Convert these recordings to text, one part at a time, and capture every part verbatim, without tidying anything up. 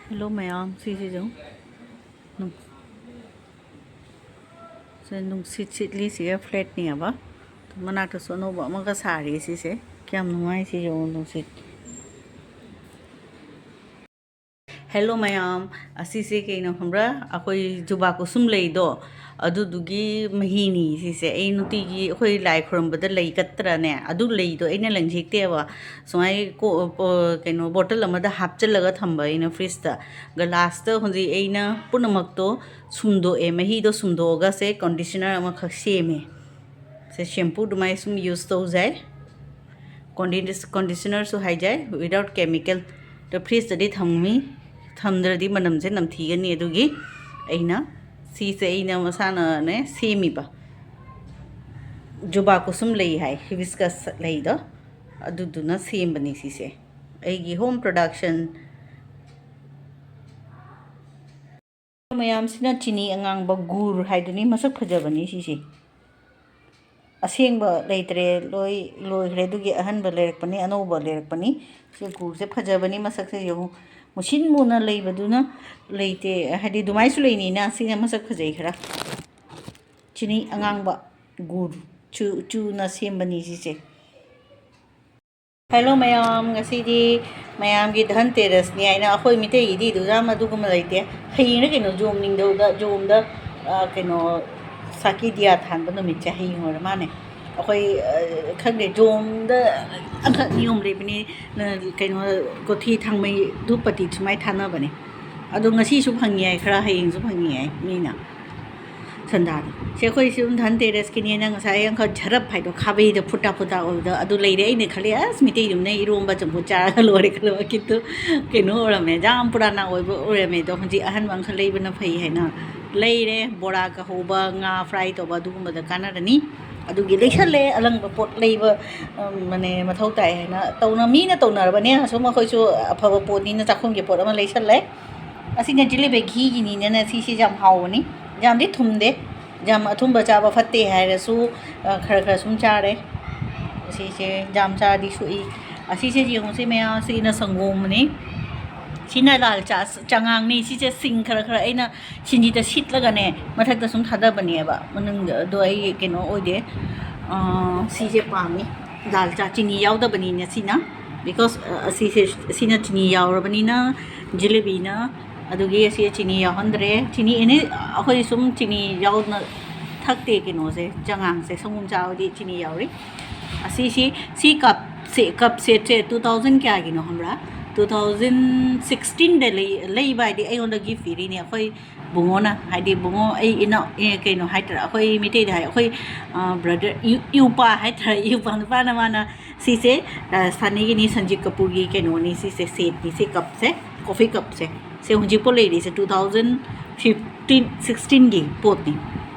Hello ꯃꯌꯥꯝ, ꯁꯤꯁꯤꯁꯨ ꯅꯨꯡ-, ꯁꯦ ꯅꯨꯡꯁꯤꯠ ꯁꯤꯠꯂꯤꯁꯤꯒ ꯐ꯭ꯂꯦꯠꯅꯦꯕ꯫ ꯃꯅꯥꯛꯇꯁꯨ ꯑꯅꯧꯕ ꯑꯃꯒ ꯁꯥꯔꯤ ꯁꯤꯁꯦ꯫ ꯀꯌꯥꯝ ꯅꯨꯡꯉꯥꯏ ꯁꯤ ꯌꯦꯡꯉꯨ, ꯅꯨꯡꯁꯤꯠ꯫ ꯍꯦꯜꯂꯣ ꯃꯌꯥꯝ, ꯑꯁꯤꯁꯦ ꯀꯩꯅꯣ ꯈꯪꯕ꯭ꯔꯥ? ꯑꯩꯈꯣꯏ ꯖꯨꯕꯥ ꯀꯨꯁꯨꯝ ꯂꯩꯗꯣ, ꯑꯗꯨꯗꯨꯒꯤ ꯃꯍꯤꯅꯤ ꯁꯤꯁꯦ꯫ ꯑꯩ ꯅꯨꯡꯇꯤꯒꯤ ꯑꯩꯈꯣꯏ ꯂꯥꯏ ꯈꯨꯔꯨꯝꯕꯗ ꯂꯩ ꯀꯠꯇ꯭ꯔꯅꯦ, ꯑꯗꯨ ꯂꯩꯗꯣ ꯑꯩꯅ ꯂꯪꯁꯤꯛꯇꯦꯕ꯫ ꯁꯨꯃꯥꯏꯅ ꯀꯣ-, ꯄꯣ-, ꯀꯩꯅꯣ, ꯕꯣꯇꯜ ꯑꯃꯗ ꯍꯥꯞꯆꯤꯜꯂꯒ ꯊꯝꯕ ꯑꯩꯅ ꯐ꯭ꯔꯤꯖꯇ꯫ ꯒ꯭ꯂꯥꯁꯇ ꯍꯧꯖꯤꯛ ꯑꯩꯅ ꯄꯨꯝꯅꯃꯛꯇꯣ ꯁꯨꯝꯗꯣꯛꯑꯦ, ꯃꯍꯤꯗꯣ ꯁꯨꯝꯗꯣꯛꯑꯒ ꯁꯦ ꯀꯟꯗꯤꯁꯅꯔ ꯑꯃꯈꯛ ꯁꯦꯝꯃꯦ꯫ ꯁꯦ ꯁꯦꯝꯄꯨ ꯑꯗꯨꯃꯥꯏꯅ ꯁꯨꯝ ꯌꯨꯁ ꯇꯧꯖꯩ꯫ ꯀꯣꯟꯗꯤꯁ-, ꯀꯟꯗꯤꯁꯅꯔꯁꯨ ꯍꯥꯏꯖꯩ, without chemical꯫ ꯑꯗꯣ ꯐ꯭ꯔꯤꯖꯇꯗꯤ ꯊꯝꯃꯤ, ꯊꯝꯗ꯭ꯔꯗꯤ ꯃꯅꯝꯁꯦ ꯅꯝꯊꯤꯒꯅꯤ꯫ ꯑꯗꯨꯒꯤ ꯑꯩꯅ ꯁꯤꯁꯦ ꯑꯩꯅ ꯃꯁꯥꯅꯅꯦ ꯁꯦꯝꯃꯤꯕ꯫ ꯖꯨꯕꯥ ꯀꯨꯁꯨꯝ ꯂꯩ ꯍꯥꯏ, ꯍꯤꯕꯤꯁꯀꯁ ꯂꯩꯗꯣ, ꯑꯗꯨꯗꯨꯅ ꯁꯦꯝꯕꯅꯤ ꯁꯤꯁꯦ꯫ ꯑꯩꯒꯤ ꯍꯣꯝ ꯄ꯭ꯔꯗꯛꯁꯟ꯫ ꯃꯌꯥꯝꯁꯤꯅ ꯆꯤꯅꯤ ꯑꯉꯥꯡꯕ ꯒꯨꯔ ꯍꯥꯏꯗꯨꯅꯤ, ꯃꯁꯛ ꯐꯖꯕꯅꯤ ꯁꯤꯁꯦ꯫ ꯑꯁꯦꯡꯕ ꯂꯩꯇ꯭ꯔꯦ, ꯂꯣꯏ ꯂꯣꯏꯈ꯭ꯔꯦ꯫ ꯑꯗꯨꯒꯤ ꯑꯍꯟꯕ ꯂꯩꯔꯛꯄꯅꯤ, ꯑꯅꯧꯕ ꯂꯩꯔꯛꯄꯅꯤ꯫ ꯁꯤ ꯒꯨꯔꯁꯦ ꯐꯖꯕꯅꯤ, ꯃꯁꯛꯁꯦ ꯌꯦꯡꯉꯨ꯫ ꯃꯨꯁꯤꯟ ꯃꯨꯅ ꯂꯩꯕꯗꯨꯅ ꯂꯩꯇꯦ, ꯍꯥꯏꯗꯤ ꯑꯗꯨꯃꯥꯏꯁꯨ ꯂꯩꯅꯤꯅ꯫ ꯁꯤꯅ ꯃꯁꯛ ꯐꯖꯩ ꯈꯔ꯫ ꯆꯤꯅꯤ ꯑꯉꯥꯡꯕ ꯒꯨꯔ ꯆꯨ-, ꯆꯨꯅ ꯁꯦꯝꯕꯅꯤ ꯁꯤꯁꯦ꯫ ꯍꯦꯜꯂꯣ ꯃꯌꯥꯝ, ꯉꯁꯤꯗꯤ ꯃꯌꯥꯝꯒꯤ ꯙꯟ ꯇꯦꯔꯁꯅꯤ ꯍꯥꯏꯅ, ꯑꯩꯈꯣꯏ ꯃꯤꯇꯩꯒꯤꯗꯤ ꯑꯗꯨꯗ ꯑꯗꯨꯒꯨꯝꯕ ꯂꯩꯇꯦ꯫ ꯍꯌꯦꯡꯅ ꯀꯩꯅꯣ, ꯖꯣꯝ ꯅꯤꯡꯊꯧꯗ, ꯖꯣꯝꯗ, ꯑ, ꯀꯩꯅꯣ, ꯁꯥꯀꯤ ꯗꯤꯌꯥ ꯊꯥꯟꯕ ꯅꯨꯃꯤꯠꯁꯦ ꯍꯌꯦꯡ ꯑꯣꯏꯔ ꯃꯥꯅꯦ꯫ ꯑꯩꯈꯣꯏ, ꯑ, ꯈꯪꯗꯦ, ꯖꯣꯝꯗ ꯑꯃꯈꯛ ꯅꯤꯌꯣꯝ ꯂꯩꯕꯅꯤ, ꯅ-, ꯀꯩꯅꯣ, ꯀꯣꯊꯤ ꯊꯥꯡꯃꯩ ꯙꯨꯞ ꯄꯇꯤ ꯁꯨꯃꯥꯏꯅ ꯊꯥꯅꯕꯅꯦ꯫ ꯑꯗꯣ ꯉꯁꯤꯁꯨ ꯐꯪꯉꯤ ꯍꯥꯏ, ꯈꯔ ꯍꯌꯦꯡꯁꯨ ꯐꯪꯉꯤ ꯍꯥꯏ ꯃꯤꯅ꯫ ꯁꯟꯗꯥꯗꯣ꯫ ꯁꯦ, ꯑꯩꯈꯣꯏ ꯁꯤ ꯑꯗꯨꯝ ꯙꯟ ꯇꯦꯔꯁꯀꯤꯅꯦꯅ ꯉꯁꯥꯏ ꯑꯃꯈꯛ ꯖꯔꯞ ꯍꯥꯏꯗꯣ, ꯈꯥꯕꯩꯗ ꯐꯨꯇꯥ ꯐꯨꯇꯥ ꯑꯣꯏꯕꯗꯣ ꯑꯗꯨ ꯂꯩꯔꯦ꯫ ꯑꯩꯅ ꯈꯜꯂꯦ, "ꯑꯁ, ꯃꯤꯇꯩ ꯌꯨꯝꯅ ꯏꯔꯣꯝꯕ ꯆꯝꯐꯨꯠ ꯆꯥꯔꯒ ꯂꯣꯏꯔꯦ" ꯈꯜꯂꯕ꯫ ꯀꯤꯟꯇꯨ ꯀꯩꯅꯣ ꯑꯣꯏꯔꯝꯃꯦ, ꯌꯥꯝ ꯄꯨꯔꯥꯅꯥ ꯑꯣꯏꯕ ꯑꯣꯏꯔꯝꯃꯦ꯫ ꯑꯗꯣ ꯍꯧꯖꯤꯛ ꯑꯍꯟꯕ ꯑꯃꯈꯛ ꯂꯩꯕꯅ ꯐꯩ ꯍꯥꯏꯅ ꯂꯩꯔꯦ꯫ ꯕꯣꯔꯥꯒ ꯍꯧꯕ, ꯉꯥ ꯐ꯭ꯔꯥꯏ ꯇꯧꯕ, ꯑꯗꯨꯒꯨꯝꯕꯗ ꯀꯥꯟꯅꯔꯅꯤ꯫ ꯑꯗꯨꯒꯤ ꯂꯩꯁꯜꯂꯦ, ꯑꯂꯪꯕ ꯄꯣꯠ ꯂꯩꯕ, ꯎꯝ, ꯃꯅꯦ, ꯃꯊꯧ ꯇꯥꯏ ꯍꯥꯏꯅ ꯇꯧꯅ-, ꯃꯤꯅ ꯇꯧꯅꯔꯕꯅꯦ꯫ ꯑꯁꯨꯝ ꯑꯩꯈꯣꯏꯁꯨ ꯑꯐꯕ ꯄꯣꯠꯅꯤꯅ ꯆꯥꯛꯈꯨꯝꯒꯤ ꯄꯣꯠ ꯑꯃ ꯂꯩꯁꯜꯂꯦ꯫ ꯑꯁꯤꯅ ꯖꯤꯂꯦꯕꯤ ꯘꯤꯒꯤꯅꯤꯅꯅꯦ, ꯁꯤꯁꯦ ꯌꯥꯝ ꯍꯥꯎꯕꯅꯤ꯫ ꯌꯥꯝꯗꯤ ꯊꯨꯝꯗꯦ꯫ ꯌꯥꯝ ꯑꯊꯨꯝꯕ ꯆꯥꯕ ꯐꯠꯇꯦ ꯍꯥꯏꯔꯁꯨ, ꯑ, ꯈꯔ ꯈꯔ ꯁꯨꯝ ꯆꯥꯔꯦ꯫ ꯑꯁꯤꯁꯦ ꯌꯥꯝ ꯆꯥꯔꯗꯤ ꯁꯣꯛꯏ꯫ ꯑꯁꯤꯁꯦ ꯌꯦꯡꯉꯨꯁꯦ ꯃꯌꯥꯝ, ꯁꯤꯅ ꯁꯪꯒꯣꯝꯅꯤ꯫ ꯁꯤꯅ ꯂꯥꯜ ꯆꯥ, ꯆꯉꯥꯡꯅꯤ꯫ ꯁꯤꯁꯦ ꯁꯤꯡ ꯈꯔ ꯈꯔ ꯑꯩꯅ ꯁꯤꯡꯁꯤꯗ ꯁꯤꯠꯂꯒꯅꯦ, ꯃꯊꯛꯇ ꯁꯨꯝ ꯊꯥꯗꯕꯅꯦꯕ꯫ ꯃꯅꯨꯡꯗ ꯑꯗꯣ ꯑꯩ ꯀꯩꯅꯣ ꯑꯣꯏꯗꯦ꯫ ꯑꯥ, ꯁꯤꯁꯦ ꯄꯥꯝꯃꯤ꯫ ꯂꯥꯜ ꯆꯥ ꯆꯤꯅꯤ ꯌꯥꯎꯗꯕꯅꯤꯅ ꯁꯤꯅ, because, ꯑ, ꯑꯁꯤꯁꯦ, ꯁꯤꯅ ꯆꯤꯅꯤ ꯌꯥꯎꯔꯕꯅꯤꯅ ꯖꯤꯂꯤꯕꯤꯅ꯫ ꯑꯗꯨꯒꯤ ꯑꯁꯤ ꯆꯤꯅꯤ ꯌꯥꯎꯍꯟꯗ꯭ꯔꯦ꯫ ꯆꯤꯅꯤ ꯑꯦꯅꯤ, ꯑꯩꯈꯣꯏ ꯁꯨꯝ ꯆꯤꯅꯤ ꯌꯥꯎꯅ ꯊꯛꯇꯦ ꯀꯩꯅꯣꯁꯦ, ꯆꯉꯥꯡꯁꯦ꯫ ꯁꯪꯒꯣꯝ ꯆꯥꯕꯗꯤ ꯆꯤꯅꯤ ꯌꯥꯎꯔꯤ꯫ ꯑꯁꯤꯁꯤ, ꯁꯤ ꯀꯞꯁꯦ, ꯀꯞ ꯁꯦꯠꯁꯦ two thousand ꯀꯌꯥꯒꯤꯅꯣ ꯈꯪꯕ꯭ꯔꯥ? Two thousand sixteenꯗ ꯂꯩ-, ꯂꯩꯕ ꯍꯥꯏꯗꯤ ꯑꯩꯉꯣꯟꯗ gift ꯄꯤꯔꯤꯅꯦ꯫ ꯑꯩꯈꯣꯏ ꯕꯨꯡꯉꯣꯅ, ꯍꯥꯏꯗꯤ ꯕꯨꯡꯉꯣ ꯑꯩ ꯏꯅꯥꯎ, ꯑꯦ, ꯀꯩꯅꯣ ꯍꯥꯏꯇꯥꯔꯦ, ꯑꯩꯈꯣꯏ ꯃꯩꯇꯩꯗ ꯍꯥꯏ, ꯑꯩꯈꯣꯏ, ꯑ, brother, ꯏ-, ꯏꯎꯄꯥ ꯍꯥꯏꯇꯥꯔꯦ, ꯏꯎꯄꯥ ꯅꯨꯄꯥꯅ ꯃꯥꯅ ꯁꯤꯁꯦ, ꯑ, ꯁꯥꯅꯤꯒꯤꯅꯤ, ꯁꯟꯖꯤꯠ ꯀꯄꯨꯔꯒꯤ ꯀꯩꯅꯣꯅꯤ, ꯁꯤꯁꯦ setꯅꯤ, ꯁꯤ cupꯁꯦ, coffee cupꯁꯦ꯫ ꯁꯦ ꯍꯧꯖꯤꯛꯄꯨ ꯂꯩꯔꯤꯁꯦ two thousand fifteen sixteenꯒꯤ ꯄꯣꯠꯅꯤ꯫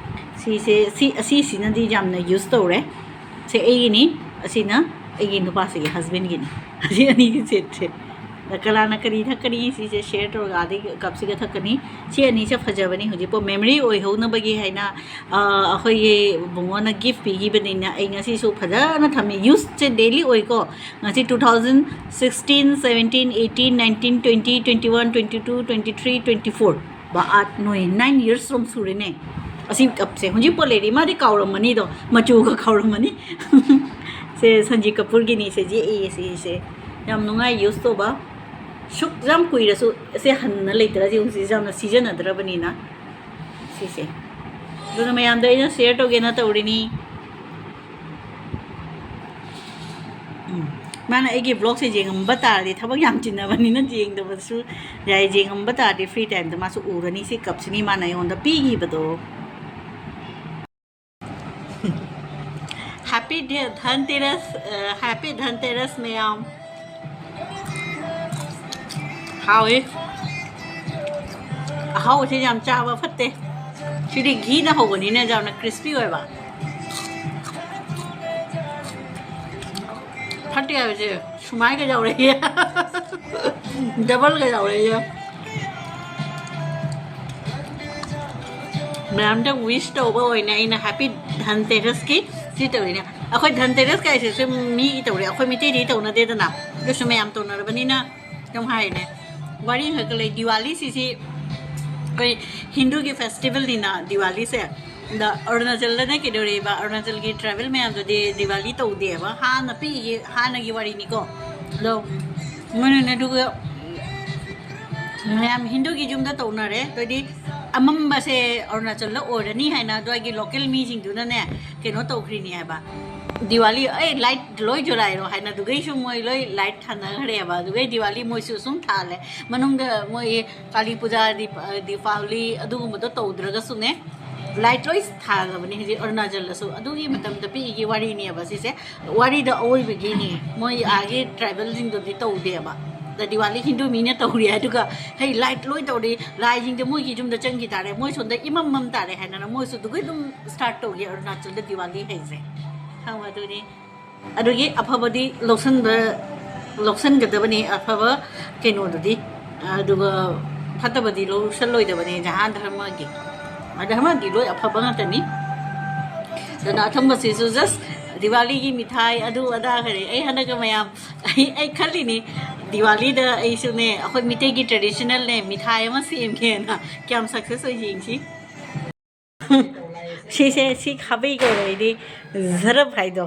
ꯁꯤꯁꯦ, ꯁꯤ, ꯑꯁꯤꯁꯤꯅꯗꯤ ꯌꯥꯝꯅ use ꯇꯧꯔꯦ꯫ ꯁꯦ ꯑꯩꯒꯤꯅꯤ, ꯑꯁꯤꯅ ꯑꯩꯒꯤ ꯅꯨꯄꯥꯁꯤꯒꯤ husbandꯒꯤꯅꯤ꯫ ꯑꯁꯤ ꯑꯅꯤꯒꯤ setꯁꯦ꯫ ꯑꯗ ꯀꯅꯥꯅ ꯀꯔꯤ ꯊꯛꯀꯅꯤ, ꯁꯤꯁꯦ share ꯇꯧꯔꯒ ꯑꯗꯒꯤ cupꯁꯤꯒ ꯊꯛꯀꯅꯤ꯫ ꯁꯤ ꯑꯅꯤꯁꯦ ꯐꯖꯕꯅꯤ꯫ ꯍꯧꯖꯤꯛꯄꯨ memory ꯑꯣꯏꯍꯧꯅꯕꯒꯤ ꯍꯥꯏꯅ, ꯑ, ꯑꯩꯈꯣꯏꯒꯤ ꯕꯨꯡꯉꯣꯅ gift ꯄꯤꯈꯤꯕꯅꯤꯅ ꯑꯩ ꯉꯁꯤꯁꯨ ꯐꯖꯅ ꯊꯝꯃꯤ꯫ Useꯁꯦ daily ꯑꯣꯏꯀꯣ꯫ ꯉꯁꯤ two thousand sixteen, seventeen, eighteen, nineteen, twenty, twenty-one, twenty-two, twenty-three, twenty-four꯫ ꯕꯥ, ꯑꯥꯠ, ꯅꯣꯏ nine years ꯔꯣꯝ ꯁꯨꯔꯦꯅꯦ꯫ ꯑꯁꯤ cupꯁꯦ ꯍꯧꯖꯤꯛ ꯄꯣꯠ ꯂꯩꯔꯤ, ꯃꯥꯗꯤ ꯀꯥꯎꯔꯝꯃꯅꯤꯗꯣ, ꯃꯆꯨꯒ ꯀꯥꯎꯔꯝꯃꯅꯤ꯫ ꯁꯦ ꯁꯟꯖꯤꯠ ꯀꯄꯨꯔꯒꯤꯅꯤ, ꯁꯦ ꯌꯦꯛꯏ, ꯁꯤꯁꯦ ꯌꯥꯝ ꯅꯨꯡꯉꯥꯏ use ꯇꯧꯕ꯫ ꯁꯨꯛ ꯌꯥꯝ ꯀꯨꯏꯔꯁꯨ ꯑꯁꯦ ꯍꯟꯅ ꯂꯩꯇ꯭ꯔꯗꯤ ꯍꯧꯖꯤꯛ ꯌꯥꯝꯅ ꯁꯤꯖꯤꯟꯅꯗ꯭ꯔꯕꯅꯤꯅ꯫ ꯁꯤꯁꯦ꯫ ꯑꯗꯨꯅ ꯃꯌꯥꯝꯗ ꯑꯩꯅ share ꯇꯧꯒꯦꯅ ꯇꯧꯔꯤꯅꯤ꯫ ꯎꯝ꯫ ꯃꯥꯅ ꯑꯩꯒꯤ vlogꯁꯦ ꯌꯦꯡꯉꯝꯕ ꯇꯥꯔꯗꯤ, ꯊꯕꯛ ꯌꯥꯝ ꯆꯤꯟꯅꯕꯅꯤꯅ ꯌꯦꯡꯗꯕꯁꯨ ꯌꯥꯏ, ꯌꯦꯡꯉꯝꯕ ꯇꯥꯔꯗꯤ free timeꯗ ꯃꯥꯁꯨ ꯎꯔꯅꯤ ꯁꯤ cupꯁꯤꯅꯤ ꯃꯥꯅ ꯑꯩꯉꯣꯟꯗ ꯄꯤꯈꯤꯕꯗꯣ꯫ Happy Dhanteras, ꯑ, happy Dhanteras ꯃꯌꯥꯝ꯫ ꯍꯥꯎꯋꯤ꯫ ꯑꯍꯥꯎꯕꯁꯤ ꯌꯥꯝ ꯆꯥꯕ ꯐꯠꯇꯦ꯫ ꯁꯤꯗꯤ ꯘꯤꯅ ꯍꯧꯕꯅꯤꯅ ꯌꯥꯝꯅ crispy ꯑꯣꯏꯕ꯫ ꯐꯠꯇꯦ ꯍꯥꯏꯕꯁꯦ ꯁꯨꯃꯥꯏꯒ ꯌꯥꯎꯔꯛꯑꯦ꯫ Doubleꯒ ꯌꯥꯎꯔꯛꯑꯦ꯫ ꯃꯌꯥꯝꯗ wish ꯇꯧꯕ ꯑꯣꯏꯅ ꯑꯩꯅ happy Dhanterasꯀꯤ ꯁꯤ ꯇꯧꯔꯤꯅꯦ꯫ ꯑꯩꯈꯣꯏ Dhanteras ꯀꯥꯏꯁꯦ ꯁꯨꯝ ꯃꯤꯒꯤ ꯇꯧꯔꯦ, ꯑꯩꯈꯣꯏ ꯃꯩꯇꯩꯗꯤ ꯇꯧꯅꯗꯦꯗꯅ, ꯑꯗꯨꯁꯨ ꯃꯌꯥꯝ ꯇꯧꯅꯔꯕꯅꯤꯅ ꯑꯗꯨꯝ ꯍꯥꯏꯔꯤꯅꯦ꯫ ꯋꯥꯔꯤ ꯑꯃꯈꯛꯀ ꯂꯩ꯫ ꯗꯤꯋꯥꯂꯤꯁꯤꯁꯤ ꯑꯩꯈꯣꯏ ꯍꯤꯟꯗꯨꯒꯤ ꯐꯦꯁꯇꯤꯚꯦꯜꯅꯤꯅ ꯗꯤꯋꯥꯂꯤꯁꯦ꯫ ꯑꯗ ꯑꯔꯨꯅꯥꯆꯜꯗꯅ ꯀꯩꯗꯧꯔꯤꯕ, ꯑꯔꯨꯅꯥꯆꯜꯒꯤ ꯇ꯭ꯔꯥꯏꯕꯦꯜ ꯃꯌꯥꯝꯗꯨꯗꯤ ꯗꯤꯋꯥꯂꯤ ꯇꯧꯗꯦꯕ꯫ ꯍꯥꯟꯅ ꯄꯤꯛꯏ, ꯍꯥꯟꯅꯒꯤ ꯋꯥꯔꯤꯅꯤꯀꯣ꯫ ꯑꯗꯣ ꯃꯣꯏꯅꯅꯦ, ꯑꯗꯨꯒ ꯃꯌꯥꯝ ꯍꯤꯟꯗꯨꯒꯤ ꯌꯨꯝꯗ ꯇꯧꯅꯔꯦ꯫ ꯑꯗꯨꯗꯤ ꯑꯃꯝꯕꯁꯦ ꯑꯔꯨꯅꯥꯆꯜꯗ ꯑꯣꯏꯔꯅꯤ ꯍꯥꯏꯅ ꯑꯗꯨꯋꯥꯏꯒꯤ ꯂꯣꯀꯦꯜ ꯃꯤꯁꯤꯡꯗꯨꯅꯅꯦ ꯀꯩꯅꯣ ꯇꯧꯈ꯭ꯔꯤꯅꯤ ꯍꯥꯏꯕ꯫ ꯗꯤꯋꯥꯂꯤ, ꯑꯩ ꯂꯥꯏꯠ ꯂꯣꯏ ꯖꯣꯂꯥꯏꯔꯣ ꯍꯥꯏꯅ ꯑꯗꯨꯒꯩꯁꯨ ꯃꯣꯏ ꯂꯣꯏ ꯂꯥꯏꯠ ꯊꯥꯅꯈ꯭ꯔꯦꯕ꯫ ꯑꯗꯨꯒꯩ ꯗꯤꯋꯥꯂꯤ ꯃꯣꯏꯁꯨ ꯁꯨꯝ ꯊꯥꯜꯂꯦ꯫ ꯃꯅꯨꯡꯗ ꯃꯣꯏ ꯀꯥꯂꯤ ꯄꯨꯖꯥ, ꯗꯤꯄ-, ꯗꯤꯄꯥꯋꯂꯤ ꯑꯗꯨꯒꯨꯝꯕꯗꯣ ꯇꯧꯗ꯭ꯔꯒꯁꯨꯅꯦ, ꯂꯥꯏꯠ ꯂꯣꯏ ꯊꯥꯜꯂꯕꯅꯤ ꯍꯧꯖꯤꯛ ꯑꯔꯨꯅꯥꯆꯜꯗꯁꯨ꯫ ꯑꯗꯨꯒꯤ ꯃꯇꯝꯗ ꯄꯤꯛꯏꯒꯤ ꯋꯥꯔꯤꯅꯦꯕ ꯁꯤꯁꯦ꯫ ꯋꯥꯔꯤꯗ ꯑꯋꯣꯏꯕꯒꯤꯅꯤ꯫ ꯃꯣꯏ ꯑꯥꯒꯤ ꯇ꯭ꯔꯥꯏꯕꯦꯜꯁꯤꯡꯗꯨꯗꯤ ꯇꯧꯗꯦꯕ꯫ ꯑꯗ ꯗꯤꯋꯥꯂꯤ ꯍꯤꯟꯗꯨ ꯃꯤꯅ ꯇꯧꯔꯤ ꯍꯥꯏꯗꯨꯒ, "ꯍꯩ, ꯂꯥꯏꯠ ꯂꯣꯏ ꯇꯧꯔꯤ, ꯂꯥꯏꯁꯤꯡꯁꯦ ꯃꯣꯏꯒꯤ ꯌꯨꯝꯗ ꯆꯪꯈꯤ ꯇꯥꯔꯦ, ꯃꯣꯏ ꯁꯣꯝꯗ ꯏꯃꯝ ꯃꯝ ꯇꯥꯔꯦ" ꯍꯥꯏꯅꯅ ꯃꯣꯏꯁꯨ ꯑꯗꯨꯒꯤ ꯑꯗꯨꯝ ꯁ꯭ꯇꯥꯔꯠ ꯇꯧꯒꯤ ꯑꯔꯨꯅꯥꯆꯜꯗ ꯗꯤꯋꯥꯂꯤ ꯍꯥꯏꯁꯦ꯫ ꯈꯪꯕ ꯑꯗꯨꯅꯤ꯫ ꯑꯗꯨꯒꯤ ꯑꯐꯕꯗꯤ ꯂꯧꯁꯟꯕ, ꯂꯧꯁꯟꯒꯗꯕꯅꯤ, ꯑꯐꯕ ꯀꯩꯅꯣꯗꯨꯗꯤ꯫ ꯑꯗꯨꯒ ꯐꯠꯇꯕꯗꯤ ꯂꯧꯁꯜꯂꯣꯏꯗꯕꯅꯤ, ꯖꯍꯥꯟ ꯙꯔꯃꯒꯤ꯫ ꯙꯔꯃꯒꯤ ꯂꯣꯏ ꯑꯐꯕ ꯉꯥꯛꯇꯅꯤ꯫ ꯑꯗꯨꯅ ꯑꯊꯨꯝꯕꯁꯤꯁꯨ just ꯗꯤꯋꯥꯂꯤꯒꯤ ꯃꯤꯊꯥꯏ ꯑꯗꯨ ꯑꯗꯥ ꯈꯔꯦ꯫ ꯑꯩ ꯍꯟꯗꯛꯀ ꯃꯌꯥꯝ, ꯑꯩ, ꯑꯩ ꯈꯜꯂꯤꯅꯤ, ꯗꯤꯋꯥꯂꯤꯗ ꯑꯩꯁꯨꯅꯦ, ꯑꯩꯈꯣꯏ ꯃꯤꯇꯩꯒꯤ ꯇ꯭ꯔꯦꯗꯤꯁꯅꯦꯜꯅꯦ, ꯃꯤꯊꯥꯏ ꯑꯃ ꯁꯦꯝꯒꯦꯅ꯫ ꯀꯌꯥꯝ ꯁꯛꯁꯦꯁ ꯑꯣꯏ ꯌꯦꯡꯁꯤ꯫ ꯁꯤꯁꯦ, ꯁꯤ ꯈꯥꯕꯩ ꯀꯧꯔꯣꯏꯗꯤ ꯖꯔꯞ ꯍꯥꯏꯗꯣ꯫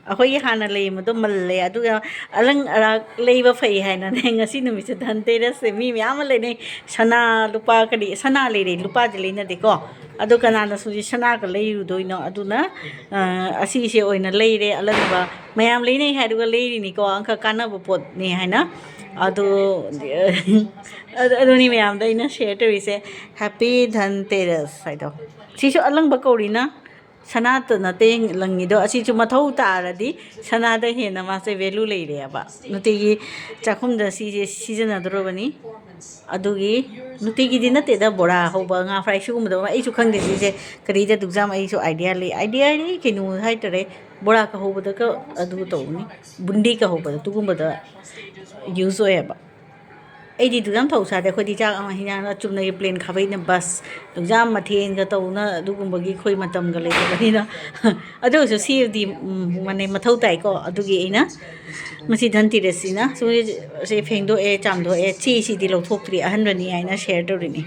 ꯑꯩꯈꯣꯏꯒꯤ ꯍꯥꯟꯅ ꯂꯩꯔꯝꯕꯗꯣ ꯃꯜꯂꯦ, ꯑꯗꯨꯒ ꯑꯂꯪ ꯑꯔꯥꯛ ꯂꯩꯕ ꯐꯩ ꯍꯥꯏꯅꯅꯦ, ꯉꯁꯤ ꯅꯨꯃꯤꯠꯁꯦ ꯙꯟꯇꯦꯔꯁꯁꯦ ꯃꯤ ꯃꯌꯥꯝ ꯑꯃ ꯂꯩꯅꯩ꯫ ꯁꯅꯥ, ꯂꯨꯄꯥ, ꯀꯔꯤ, ꯁꯅꯥ ꯂꯩꯔꯦ, ꯂꯨꯄꯥꯗꯤ ꯂꯩꯅꯗꯦꯀꯣ꯫ ꯑꯗꯣ ꯀꯅꯥꯅ ꯁꯨꯝꯁꯤ ꯁꯅꯥꯒ ꯂꯩꯔꯨꯗꯣꯏꯅꯣ? ꯑꯗꯨꯅ, ꯑ, ꯑꯁꯤꯁꯦ ꯑꯣꯏꯅ ꯂꯩꯔꯦ, ꯑꯂꯪꯕ꯫ ꯃꯌꯥꯝ ꯂꯩꯅꯩ ꯍꯥꯏꯗꯨꯒ ꯂꯩꯔꯤꯅꯤꯀꯣ, ꯑꯪꯀ ꯀꯥꯟꯅꯕ ꯄꯣꯠꯅꯤ ꯍꯥꯏꯅ꯫ ꯑꯗꯨ, ꯑꯗꯨ, ꯑꯗꯨꯅꯤ ꯃꯌꯥꯝꯗ ꯑꯩꯅ ꯁꯤꯌꯔ ꯇꯧꯔꯤꯁꯦ꯫ ꯍꯦꯄꯤ ꯙꯟꯇꯦꯔꯁ ꯍꯥꯏꯗꯣ꯫ ꯁꯤꯁꯨ ꯑꯂꯪꯕ ꯀꯧꯔꯤꯅ, ꯁꯅꯥꯇ ꯅꯠꯇꯦ ꯂꯪꯉꯤꯗꯣ꯫ ꯑꯁꯤꯁꯨ ꯃꯊꯧ ꯇꯥꯔꯗꯤ ꯁꯅꯥꯗ ꯍꯦꯟꯅ ꯃꯥꯁꯦ ꯚꯦꯂꯨ ꯂꯩꯔꯦꯕ꯫ ꯅꯨꯡꯇꯤꯒꯤ ꯆꯥꯛꯈꯨꯝꯗ ꯁꯤꯁꯦ ꯁꯤꯖꯤꯟꯅꯗ꯭ꯔꯕꯅꯤ꯫ ꯑꯗꯨꯒꯤ ꯅꯨꯡꯇꯤꯒꯤꯗꯤ ꯅꯠꯇꯦꯗ, ꯕꯣꯔꯥ ꯍꯧꯕ, ꯉꯥ ꯐ꯭ꯔꯥꯏ, ꯁꯤꯒꯨꯝꯕꯗꯣ꯫ ꯑꯩꯁꯨ ꯈꯪꯗꯦ ꯁꯤꯁꯦ ꯀꯔꯤꯗ ꯑꯗꯨꯛ ꯌꯥꯝ, ꯑꯩꯁꯨ ꯑꯥꯏꯗꯤꯌꯥ ꯂꯩ, ꯑꯥꯏꯗꯤꯌꯥ ꯂꯩ ꯀꯩꯅꯣ ꯍꯥꯏꯇꯥꯔꯦ꯫ ꯕꯣꯔꯥ ꯀ ꯍꯧꯕꯗꯒ ꯑꯗꯨ ꯇꯧꯕꯅꯤ, ꯕꯨꯟꯗꯤ ꯀ ꯍꯧꯕꯗ ꯑꯗꯨꯒꯨꯝꯕꯗ ꯌꯨꯁ ꯑꯣꯏꯌꯦꯕ꯫ ꯑꯩꯗꯤ ꯑꯗꯨꯛ ꯌꯥꯝ ꯊꯧ ꯁꯥꯗꯦ꯫ ꯑꯩꯈꯣꯏꯗꯤ ꯆꯥꯛ ꯑꯃ, ꯍꯤꯟꯖꯥꯡꯅ ꯆꯨꯝꯅꯒꯤ ꯄ꯭ꯂꯦꯟ ꯈꯥꯕꯩꯅ ꯕꯁ, ꯑꯗꯨꯛ ꯌꯥꯝ ꯃꯊꯦꯜꯒ ꯇꯧꯅ ꯑꯗꯨꯒꯨꯝꯕꯒꯤ ꯑꯩꯈꯣꯏ ꯃꯇꯝꯒ ꯂꯩꯇꯕꯅꯤꯅ꯫ ꯑꯗꯨ ꯑꯣꯏꯔꯁꯨ ꯁꯤꯗꯤ, ꯎꯝ, ꯃꯥꯅꯦ, ꯃꯊꯧ ꯇꯥꯏꯀꯣ꯫ ꯑꯗꯨꯒꯤ ꯑꯩꯅ ꯉꯁꯤ ꯙꯟꯇꯤꯔꯁꯁꯤꯅ ꯁꯨꯝ ꯁꯦ ꯐꯦꯡꯗꯣꯛꯑꯦ, ꯆꯥꯝꯊꯣꯛꯑꯦ, ꯆꯦꯁꯤꯗꯤ ꯂꯧꯊꯣꯛꯇ꯭ꯔꯤ, ꯑꯍꯟꯕꯅꯤ ꯍꯥꯏꯅ ꯁꯤꯌꯔ ꯇꯧꯔꯤꯅꯤ꯫